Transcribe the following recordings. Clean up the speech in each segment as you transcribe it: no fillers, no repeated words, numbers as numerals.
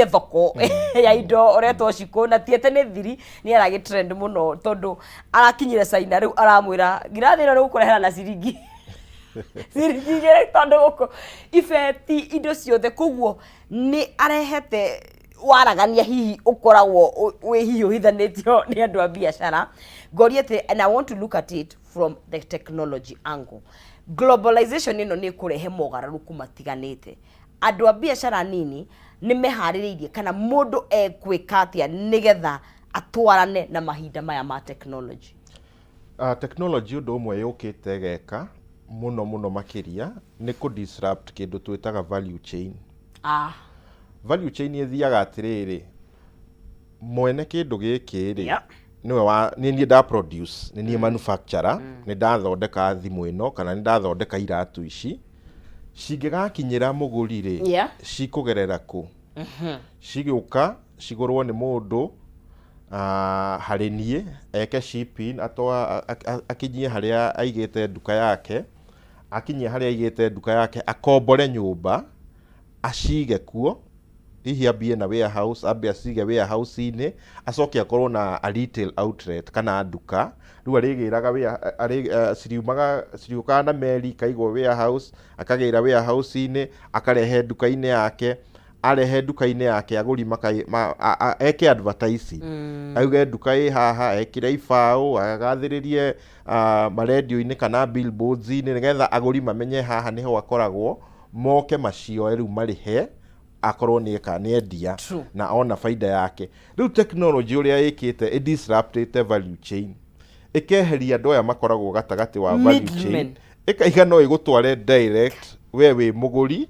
Thoko ya indo ũretwo Cikũ na ti atĩ nĩ thiri, nĩ aragĩ trend mũno tondũ arakinyire China, rĩu aramwĩra ngirathi ĩno nĩgũkũrehera na ciringi 2, tondũ gũkũ ibeti indo ciothe. Koguo nĩ arehete waragania hihi ũkoragwo wĩ hihi ũhithanĩtio nĩ andũ a biacara. Ngoria atĩ, and I want to look at it from the technology angle, globalization ĩno nĩ ĩkũrehe mogarũrũku matiganĩte. Andũ a biacara nini nĩ meharĩrĩirie kana mũndũ ekwĩka atĩa nĩgetha atwarane na mahinda maya ma technology? Technology ũndũ ũmwe yũkĩte ĩgeka mũno mũno makĩria nĩ kũ disrupt kĩndũ twĩtaga value chain. Value chain ĩthiaga atĩrĩrĩ, mwene kĩndũ gĩkĩ rĩ, nĩwe wa nĩ niĩ nda produce, nĩ niĩ manufacturer, nĩ ndathondeka thimũ ĩno kana nĩ ndathondeka iratũ ici. Cingĩgakinyĩra mũgũri rĩ, cikũgerera kũ? Cigũka cigũrwo nĩ mũndũ harĩ niĩ, eke shipping, akinyie harĩa aigĩte nduka yake. Akinyie harĩa aigĩte nduka yake, akombore nyũmba acige kuo, hihi ambie na warehouse, ambe acige warehouse-inĩ, acoke akorwo na a retail outlet kana nduka. Rĩu arĩgĩraga ciriumaga, ciriũkaga na meri, ikaigwo warehouse, akagĩra warehouse-inĩ, akarehe nduka-inĩ yake. Arehe nduka-inĩ yake, agũri eke advertising, auge nduka ĩ haha, ekĩre ibaũ, agathĩrĩrie marendio-inĩ kana billboards-inĩ, nĩgetha agũri mamenye haha nĩho akoragwo, moke macioe, rĩu marĩhe, akorwo nĩ eka nĩ endia na ona baida yake. Rĩu technology ũrĩa ĩkĩte, ĩ disruptĩte value chain, ĩkeheria andũ aya makoragwo gatagatĩ wa value chain. Middlemen. Ĩkaiga no ĩgũtware direct we wĩ mũgũri,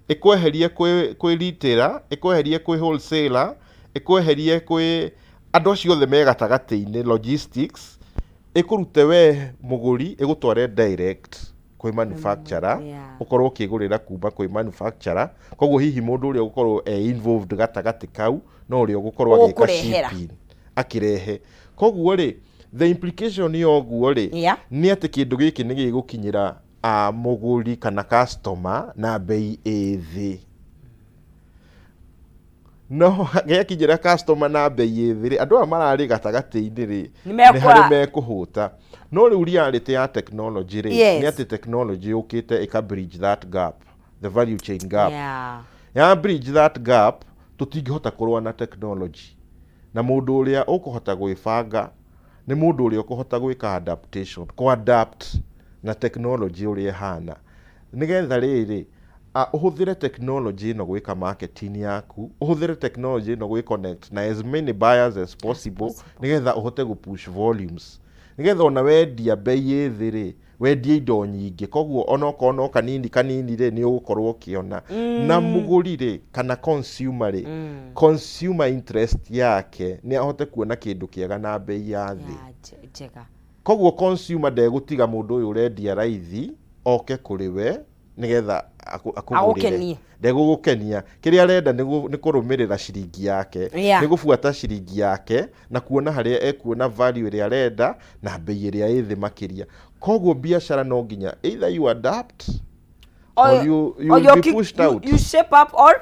ĩkweherie kwĩ retailer, ĩkweherie kwĩ wholesaler, ĩkweherie kwĩ andũ acio othe me gatagatĩ-inĩ, logistics, ĩkũrute we mũgũri, ĩgũtware direct kwĩ manufacturer, ũkorwo ũkĩgũrĩra kuma kwĩ manufacturer. Koguo hihi mũndũ ũrĩa ũgũkorwo e involved gatagatĩ kau no ũrĩa ũgũkorwo agĩka Ũgũkũrehera. shipping, akĩrehe. Koguo rĩ, the implication ya ũguo rĩ, nĩ atĩ kĩndũ gĩkĩ nĩ gĩgũkinyĩra mũgũri kana customer na bei ĩ thĩ. No gĩakinyĩra customer na bei ĩ thĩ rĩ, andũ aya mararĩ gatagatĩ-inĩ rĩ, Nĩ nĩ harĩ mekũhũta. No rĩu reality ya technology rĩ, nĩ atĩ technology yũkĩte ĩka bridge that gap, the value chain gap. Ya bridge that gap, tũtingĩhota kũrũa na technology, na mũndũ ũrĩa ũkũhota gwĩbanga nĩ mũndũ ũrĩa ũkũhota gwĩka adaptation, kũ-adapt na technology ũrĩa ĩhana, nĩgetha rĩrĩ ũhũthĩre technology ĩno gwĩka marketing yaku, ũhũthĩre technology ĩno gwĩ connect na as many buyers as possible, nĩgetha ũhote gũ push volumes, nĩgetha ona wendia bei ĩ thĩ rĩ, wendie indo nyingĩ. Koguo onokorwo no kanini kanini rĩ, nĩ ũgũkorwo ũkĩona. Na mũgũri rĩ, kana consumer rĩ, consumer interest yake nĩ ahote kuona kĩndũ kĩega na bei ya thĩ. Ya, njega. Koguo consumer ndegũtiga mũndũ ũyũ ũrendia raithi oke kũrĩ we nĩgetha akũgũrĩre. Agũkenie. Ndegũgũkenia. Kĩrĩa arenda nĩ kũrũmĩrĩra ciringi yake, nĩ gũbuata ciringi yake na kuona harĩa ekuona value ĩrĩa arenda na bei ĩrĩa ĩ thĩ makĩria. Koguo biacara no nginya either you adapt or you or will you're be pushed out. You shape up or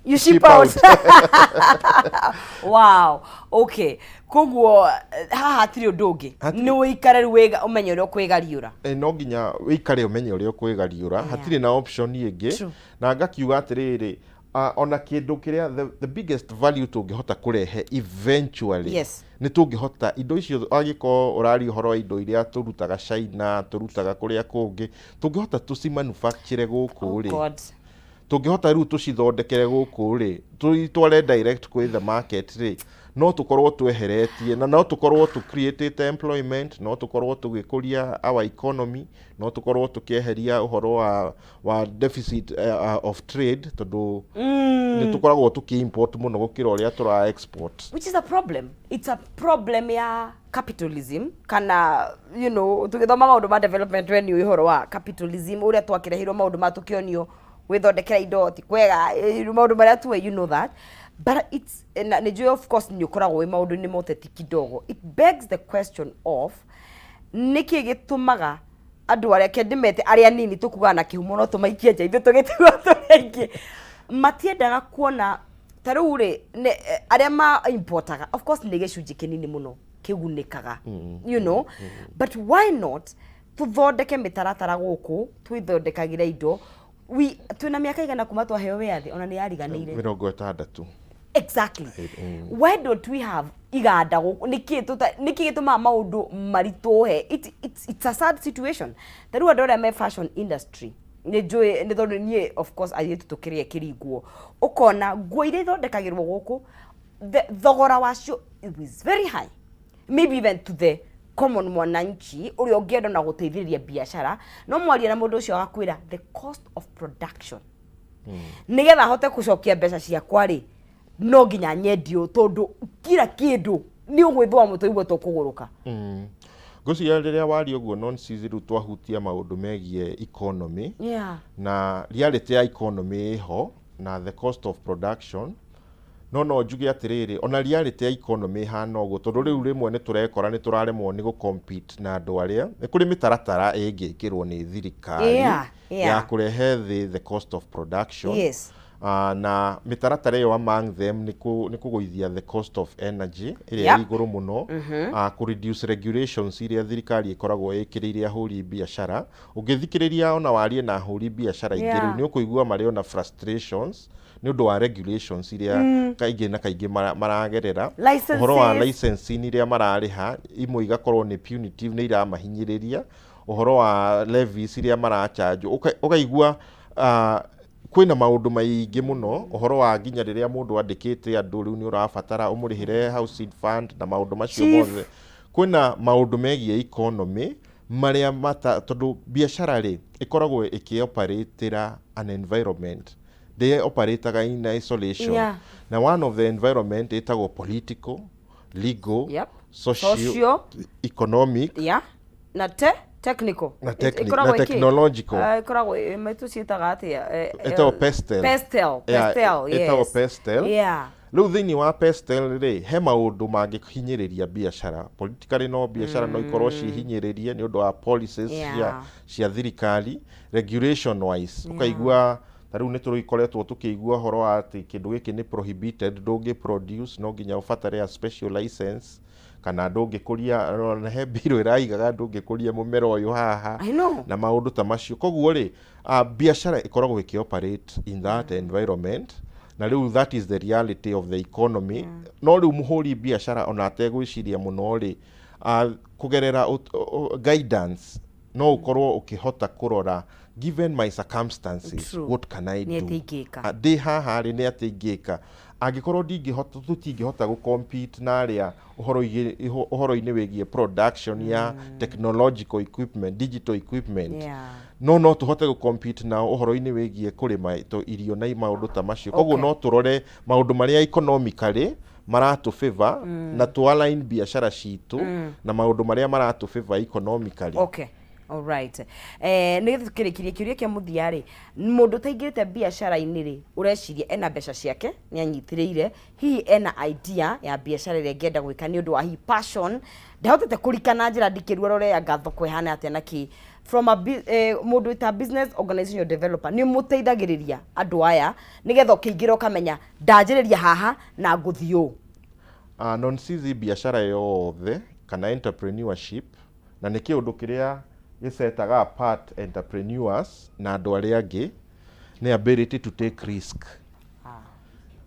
you ship Ship out. Out. Wow, okay. Koguo haha hatirĩ ũndũ ũngĩ, nĩ ũikare rĩu ũmenye ũrĩa ũkwĩgariũra. No nginya wĩikare ũmenye ũrĩa ũkwĩgariũra. Hatirĩ na option ĩngĩ. Na ngakiuga atĩrĩrĩ, ona kĩndũ kĩrĩa the biggest value tũngĩhota kũrehe eventually, nĩ tũngĩhota indo icio, angĩkorwo ũraria ũhoro wa indo iria tũrutaga China, tũrutaga kũrĩa kũngĩ, tũngĩhota tũcimanufacture gũkũ Oh rĩ, God. tũngĩhota rĩu tũcithondekere gũkũ rĩ, tũitware direct kwĩ the market rĩ, no tũkorwo tweheretie na no tũkorwo tũ creatĩte employment, no tũkorwo tũgĩkũria our economy, no tũkorwo tũkĩeheria ũhoro wa deficit of trade, tondũ nĩ tũkoragwo tũkĩ import mũno gũkĩra ũrĩa tũra export. Which is a problem. It's a problem ya capitalism kana tũgĩthoma maũndũ ma development, we nĩ ũhoro wa capitalism, ũrĩa twakĩreheirwo maũndũ ma tũkĩonio gwĩthondekera indo ti kwega, maũndũ marĩa tuwe, you know that. But it's na nĩ njũĩ of course nĩ ũkoragwo wĩ maũndũ-inĩ ma ũteti kidogo. It begs the question of nĩkĩ gĩtũmaga andũ arĩa ke ndĩmete arĩa nini tũkugaga na kĩhumo no tũmaikie nja, ithuĩ tũgĩtigwo tũrĩ aingĩ, matiendaga kuona. Ta rĩu rĩ, arĩa ma importaga, of course nĩ gĩcunjĩ kĩnini mũno kĩgunĩkaga, but why not tũthondeke mĩtaratara gũkũ twĩthondekagĩre indo? Twĩna mĩaka igana kuma twaheo wĩyathi, ona nĩ yariganĩire. 60. Exactly. Why don't we have iganda gũkũ? Nĩkĩ gĩtũmaga maũndũ maritũhe? It's a sad situation. Ta rĩu andũ arĩa me fashion industry, nĩ njũĩ, nĩ tondũ niĩ of course airĩtu tũkĩrĩa kĩringwo, ũkona nguo iria ithondekagĩrwo gũkũ, thogora wacio is very high, maybe even to the common mwananchi ũrĩa ũngĩenda na gũteithĩrĩria biacara. No mwaria na mũndũ ũcio agakwĩra the cost of production, nĩgetha ahote gũcokia mbeca ciakwa rĩ, no nginya nyendio, tondũ kila kĩndũ nĩ ũgwĩthũa mũtwe igwe tũkũgũrũka. Ngwĩciria rĩrĩa waria ũguo, nonsense, rĩu twahutia maũndũ megiĩ economy na reality ya economy ĩho na the cost of production. No njuge atĩrĩrĩ, ona reality ya economy ĩhana ũguo, tondũ rĩu rĩmwe nĩ tũrekora nĩ tũraremwo nĩ gũ-compete na andũ arĩa nĩ kũrĩ mĩtaratara ĩngĩkĩrwo nĩ thirikari ya kũrehe thĩ the cost of production. Na mĩtaratara ĩyo, among them nĩ kũgũithia the cost of energy ĩrĩa ĩ igũrũ mũno, kũ reduce regulations iria thirikari ĩkoragwo ĩkĩrĩire ahũri biacara. Ũngĩthikĩrĩria ona warie na ahũri biacara aingĩ rĩu, nĩ ũkũigua marĩ ona frustrations nĩ ũndũ wa regulations iria kaingĩ na kaingĩ maragerera. Licenses. Ũhoro wa licensing iria mararĩha, imwe igakorwo nĩ punitive, nĩ iramahinyĩrĩria. Ũhoro wa levies iria marachanjwo, ũkaigua kwĩna maũndũ maingĩ mũno. Ũhoro wa nginya rĩrĩa mũndũ andĩkĩte andũ, rĩu nĩ ũrabatara ũmũrĩhĩre housing fund na maũndũ macio Chief. mothe. Kwĩna maũndũ megiĩ economy marĩa mata, tondũ biacara rĩ, ĩkoragwo ĩkĩoperatĩra an environment, ndĩ operataga in isolation. Na one of the environment ĩtagwo political, legal, social, Socio. economic Yeah, na technical. Na Ĩkoragwo na ĩkĩ? technological. Ĩkoragwo maitũ ciĩtaga atĩa? Ĩtagwo pestel. Pestel. Yeah, Pestel. ĩtagwo pestel. Rĩu thĩinĩ wa pestel rĩ, he maũndũ mangĩhinyĩrĩria biacara politically. No biacara no ikorwo cihinyĩrĩrie nĩ ũndũ wa policies cia thirikari, regulation wise. Ũkaigua ta rĩu nĩ tũgĩkoretwo tũkĩigua ũhoro wa atĩ kĩndũ gĩkĩ nĩ prohibited, ndũngĩ produce, no nginya ũbatare a special license, kana ndũngĩkũria, na he mbirũ ĩraigaga ndũngĩkũria mũmera ũyũ haha I know. na maũndũ ta macio. Koguo rĩ, biacara ĩkoragwo ĩkĩoperate in that environment, na rĩu that is the reality of the economy. No rĩu mũhũri biacara ona ategwĩciria mũno rĩ, kũgerera guidance no ũkorwo ũkĩhota kũrora, given my circumstances, what can I Nĩ do? atĩa ingĩka? Ah, ndĩ haha rĩ, nĩ atĩa ingĩka angĩkorwo ndingĩhota, tũtingĩhota gũ compete na arĩa ũhoro-inĩ wĩgiĩ production ya technological equipment, digital equipment, no tũhote gũ compete nao ũhoro-inĩ wĩgiĩ kũrĩma irio na maũndũ ta macio. Koguo no tũrore maũndũ marĩa economically maratũ favor na tũ align biacara citũ na maũndũ marĩa maratũ favor economically. Okay, alright. Nĩ tũkĩrĩkirie kĩũria kĩa mũthia rĩ, mũndũ ũtaingĩrĩte biacara-inĩ rĩ, ũreciria ena mbeca ciake, nĩ anyitĩrĩire, hihi ena idea ya biacara ĩrĩa ĩngĩenda gwĩka nĩ ũndũ wa hihi passion, ndahotete kũrika na njĩra ndikĩru arore anga thoko ĩhana atĩa na kĩ. From a mũndũ ta business organizational developer, nĩ mũteithagĩrĩria andũ aya nĩgetha ũkĩingĩra ũkamenya ndanjĩrĩria haha na ngũthiĩ ũũ? Non-CZ, biacara yothe kana entrepreneurship, na nĩ kĩũndũ kĩrĩa gĩsetaga apart entrepreneurs na andũ arĩa angĩ, nĩ ability to take risk.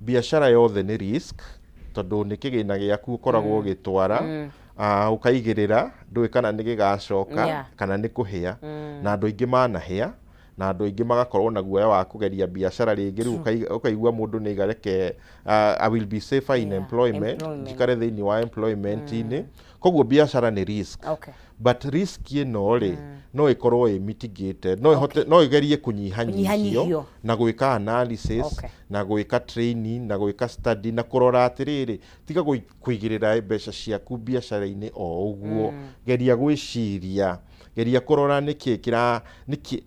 Biacara yothe nĩ risk, tondũ nĩ kĩgĩna gĩaku ũkoragwo ũgĩtwara, ũkaigĩrĩra, ndũĩ kana nĩ gĩgacoka kana nĩ kũhĩa. Na andũ aingĩ manahĩa, na andũ aingĩ magakorwo na guoya wa kũgeria biacara rĩngĩ. Rĩu ũkaigua mũndũ nĩ aiga, reke, I will be safer in employment, employment. Njikare thĩinĩ wa employment-inĩ. Koguo biacara nĩ risk, but risk ĩno rĩ, no ĩkorwo ĩ mitigated, no ĩhote, no ĩgerie kũnyihanyihio Kũnyihanyihio. na gwĩka analysis na gwĩka training na gwĩka study na kũrora atĩrĩrĩ, tiga kũigĩrĩra mbeca ciaku biacara-inĩ o ũguo. Geria gwĩciria, geria kũrora nĩkĩ kĩra nĩkĩ,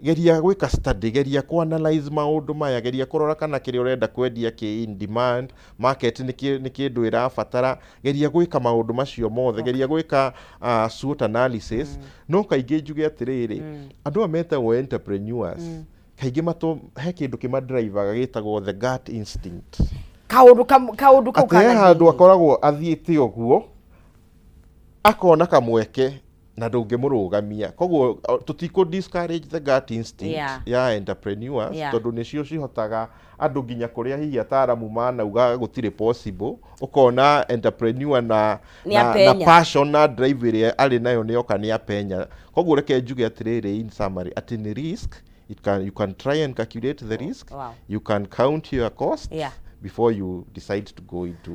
geria gwĩka study, geria kũ analyze maũndũ maya, geria kũrora kana kĩrĩa ũrenda kwendia kĩ in demand market, nĩ kĩndũ ĩrabatara. Geria gwĩka maũndũ macio mothe, geria gwĩka SWOT analysis. No kaingĩ njuge atĩrĩrĩ, andũ aya metagwo entrepreneurs kaingĩ matũ he kĩndũ kĩmadrivaga gĩtagwo the gut instinct. Kaũndũ kau Atĩ he handũ kanathiĩ. Akoragwo athiĩte ũguo akona kamweke na ndũngĩmũrũgamia. Koguo tũtikũ discourage the gut instinct ya entrepreneurs, tondũ nĩcio cihotaga andũ nginya kũrĩa hihi ataaramu manauga gũtirĩ possible. Ũkona entrepreneur na, Nĩ na apenya. passion na drive ĩrĩa arĩ nayo nĩ oka nĩ apenya. Koguo reke njuge atĩrĩrĩ, in summary, atĩ nĩ risk. You can try and calculate the risk. You can count your costs before you decide to go into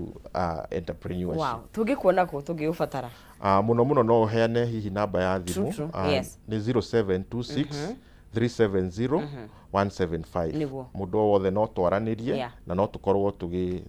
entrepreneurship. Wow, tũngĩkuona kũ tũngĩgũbatara? Mũno mũno no ũheane hihi namba ya thimũ. True, true. Nĩ 0726 370 175. Mũndũ o wothe no twaranĩrie na no tũkorwo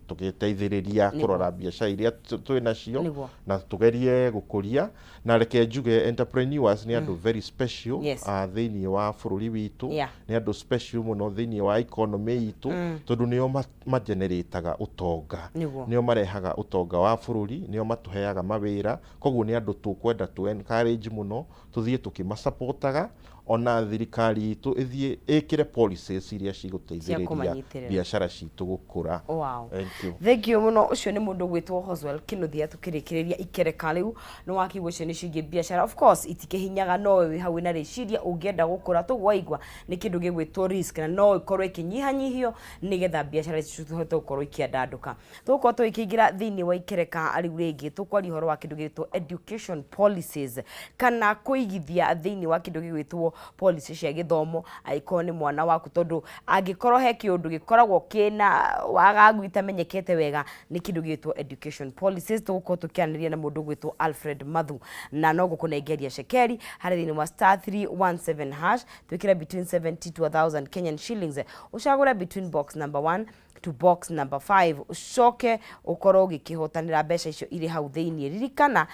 tũgĩteithĩrĩria kũrora biacara iria twĩ nacio na tũgerie gũkũria. Na reke njuge entrepreneurs nĩ andũ very special thĩinĩ wa bũrũri witũ. Nĩ andũ special mũno thĩinĩ wa economy itũ, tondũ nĩo magenerataga ũtonga, nĩo marehaga ũtonga wa bũrũri, nĩo matũheaga mawĩra. Koguo nĩ andũ tũkwenda tũ encourage mũno, tũthiĩ tũkĩmasapotaga, ona thirikari itũ ĩthiĩ ĩkĩre policies iria cigũteithĩrĩria kũmanyitĩrĩra. Biacara citũ gũkũra. Thank you. Thank you mũno. Ũcio nĩ mũndũ gwĩtwo Hoswell Kinuthia. Tũkĩrĩkĩrĩria ikereka rĩu nĩ wakĩigua icio nĩ ciĩgiĩ biacara. Of course itikĩhinyaga, no wĩ hau wĩna rĩciria ũngĩenda gũkũra. Tũguo waigua nĩ kĩndũ gĩgwĩtwo risk, na no ĩkorwo ĩkĩnyihanyihio nĩgetha biacara ici cihote gũkorwo ikĩandandũka. Tũgũkorwo tũgĩkĩingĩra thĩinĩ wa ikereka rĩu rĩngĩ, tũkwaria ũhoro wa kĩndũ gĩgwĩtwo education policies, kana kũigithia thĩinĩ wa kĩndũ gĩgwĩtwo policy cia gĩthomo, angĩkorwo nĩ mwana waku, tondũ angĩkorwo he kĩũndũ gĩkoragwo kĩna wagagu itamenyekete wega nĩ kĩndũ gĩgwĩtwo education policies. Tũgũkorwo tũkĩaranĩria na mũndũ ũgwĩtwo Alfred Mathu, na no gũkũnengeria cekeri harĩ thĩinĩ wa *317#. Twĩkĩre between 70 to 1000 Kenyan shillings, ũcagũre between box number 1 to box number 5, ũcoke ũkorwo ũgĩkĩhotanĩra mbeca icio irĩ hau thĩinĩ. Ririkana.